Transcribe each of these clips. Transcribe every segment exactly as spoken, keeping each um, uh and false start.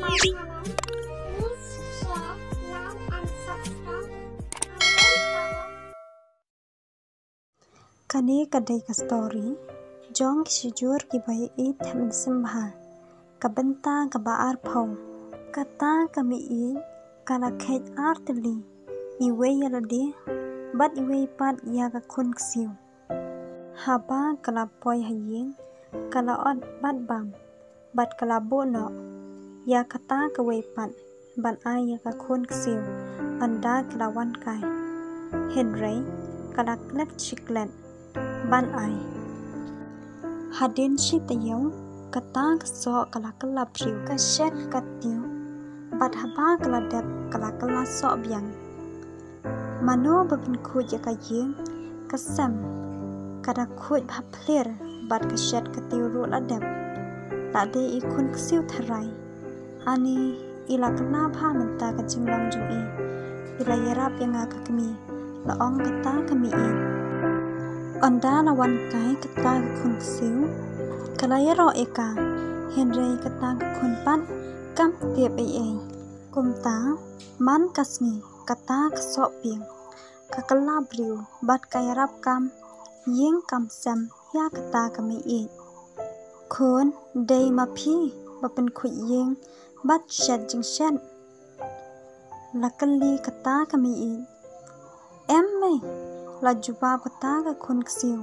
my channel, please share, like and subscribe. And don't forget Kane ka dei ka story jong ki shijur kiba ïeit ha mynsiem bha. Ka bynta kaba arphew. Kata ka mei-ïeit ka la kheit ar tylli, iwei ïa lade bad iwei pat ïa ka khun ksiew. Haba ka la poi ha ïing, ka la ot bat bam bad ka la buh noh ïa kata kawei pat ban ai ïa ka khun ksiew ynda ka la wan kai. Hynrei ka la klet shi klet ban ai. Hadien shi taïew kata ka soh ka la kylla briew, ka shet ka tiew bad haba ka la dep ka la kylla soh biang. Mano ba pynkhuid ïa ka ïing ka sem, ka da khuid bha phlir bad ka shet ka tiew ruh la dep. La dei i khun ksiew tharai. Ani i la kylla bha mynta ka jinglong jong i. I la ïarap ïa nga ka kmie, la ong kata ka mei-ïeit. Ynda la wan kai kata ka khun ksiew, ka la ïaroh ïa ka. Hynrei kata ka khun pat kam tip ei ei. Kumta man ka sngi kata ka soh biang, ka kylla briew bad ka ïarap kam ïing kam sem ïa kata ka mei-ïeit. Khun, dei ma phi ba pynkhuid ïing bad shet jingshet? La kylli kata ka mei-ïeit. Em mei, la jubab kata ka khun ksiew.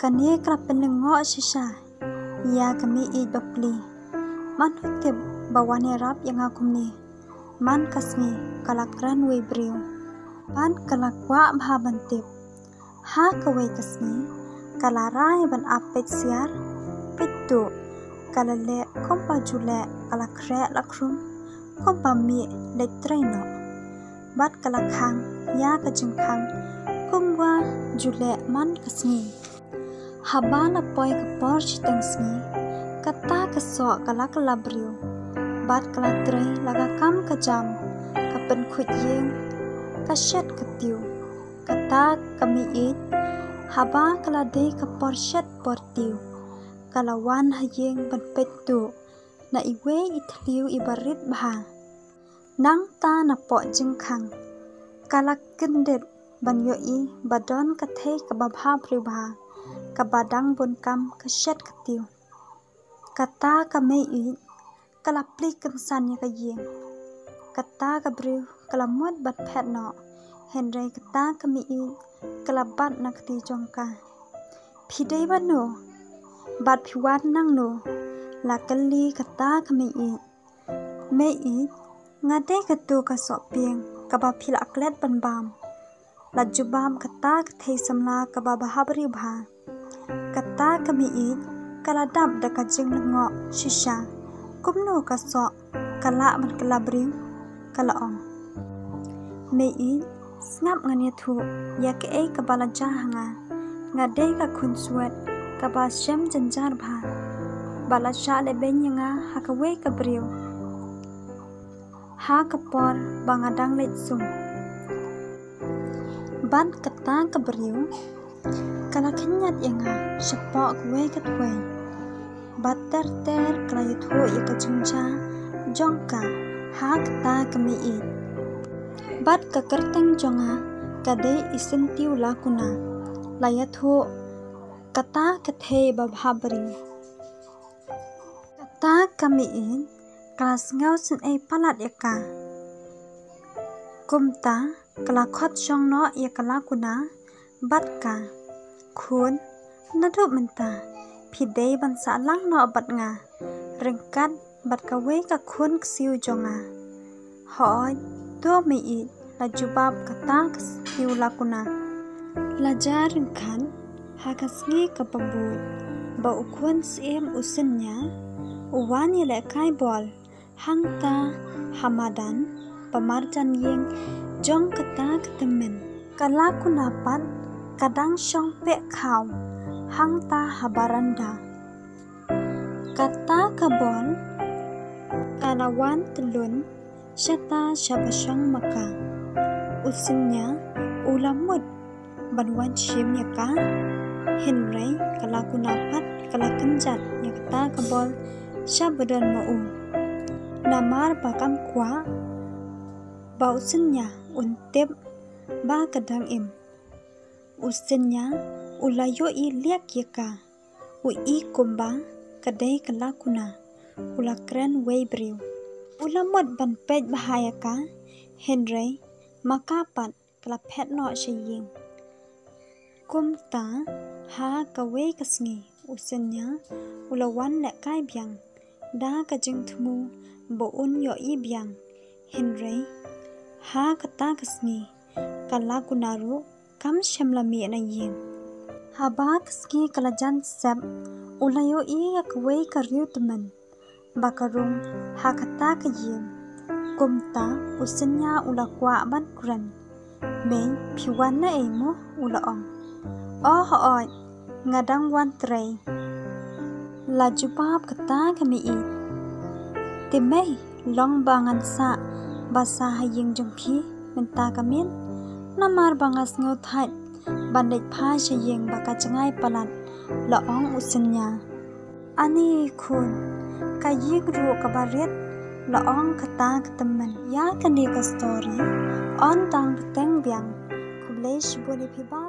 Kane ka la pynlyngngoh shisha ïa ka mei-ïeit bapli. Man u tip ba wan ïarap ïa nga kumne. Man ka sngi ka la kren wei briew bad ka la kwah bha ban tip. Ha kawei ka sngi ka la rai ban ap peit siar peit tuh. Ka la leh kumba ju leh, ka la khreh la khrum kumba mih leit trei noh. Bad ka la khang ïa ka jingkhang kumba ju leh man ka sngi. Haba la poi ka por shiteng sngi, kata ka soh ka la kylla briew bad ka la trei la ka kam ka jam, ka pynkhuid ïing, ka shet ka tiew. Kata ka mei-ïeit, haba ka la dei ka por shet por tiew, ka la wan ha ïing ban peit tuh na iwei i thliew iba rit bha. Nangta napoh jingkhang ka la kyndit ban ïohi ba don ka thei kaba bha briew bha kaba dang bun kam, ka shet ka tiew. Kata ka mei-ïeit ka la plie kynsan ïa ka ïing. Kata ka briew ka la mut ban phet noh, hynrei kata ka mei-ïeit ka la bat na kti jong ka. Phi dei mano bad phi wan nangno? La kylli kata ka mei-ïeit. Mei-ïeit, nga dei kato ka sohpieng kaba phi la klet ban bam, la jubab kata ka thei samla kaba bha briew bha. Kata ka mei-ïeit ka la dap da ka jinglyngngoh shisha. Kumno ka soh ka lah ban kylla briew? Ka la ong. Mei-ïeit, sngap, ngan ïathuh ïa kaei kaba la jia ha nga. Nga dei ka khun swet kaba shem jynjar bha, ba la shah lehbeiñ ïa nga ha kawei ka briew ha ka por ba nga dang leit sum. Bad kata ka briew ka la khynñiat ïa nga shapoh kawei ka tnat. Bad ter ter ka la ïathuh ïa ka jingjia jong ka ha kata ka mei-ïeit. Bad ka kyrteng jong nga ka dei i Syntiew Lakuna. La ïathuh kata ka thei ba bha briew. Kata ka mei-ïeit ka la sngew sngewsih palat ïa ka. Kumta ka la khot shong noh ïa ka Lakuna bad ka, khun, naduh mynta phi dei ban sah lang noh bad nga ryngkat bad kawei ka khun ksiew jong nga. Hooid, to mei-ïeit, la jubab kata ka Syntiew Lakuna. La jia ryngkat ha ka sngi kaba bud ba u khun syiem u Synñia u wan ïalehkai bol hangta ha madan ba marjan ïing jong kata ka tymmen. Ka Lakuna pat ka dang shong peh khaw hangta ha baranda. Kata ka bol ka la wan tyllun shata shaba shong ma ka. U Synñia u la mut ban wan shim ïa ka, hynrei ka Lakuna pat ka la kynjat ïa kata ka bol sha ba don ma u. Namar ba kam kwah ba u Synnia un tip ba ka dang im. U Synnia u la ïohi liak ïa ka, u i kumba ka dei ka lakuna, u la kren wei briew. U la mut ban peit bha ïa ka, hynrei ma ka pat ka la phet noh sha ïing. Kumta ha kawei ka sngi u Synnia u la wan lehkai biang da ka jingthmu ba un ïohi biang. Hynrei ha kata ka sngi ka lakuna ruh kam shym la mih na ïing. Haba ka sngi ka la jan sep u la ïohi ïa kawei ka riew tymmen ba ka rung ha kata ka ïing. Kumta u Synnia u la kwah ban kren. "Mei, phi wan na ei mo?" u la ong. "O hooid, nga dang wan trei," la jubab kata ka mei. "Te mei, long ba ngan sah ba sah ha ïing jong phi mynta ka miet, namar ba nga sngewthait ban leit phai sha ïing ba ka jngai palat," la ong u Synnia. "Ani khun, ka ïing ruh kaba rit," la ong kata ka tymmen. Ïa kane ka story yn tang bteng biang. Khublei shibun ïa phi ba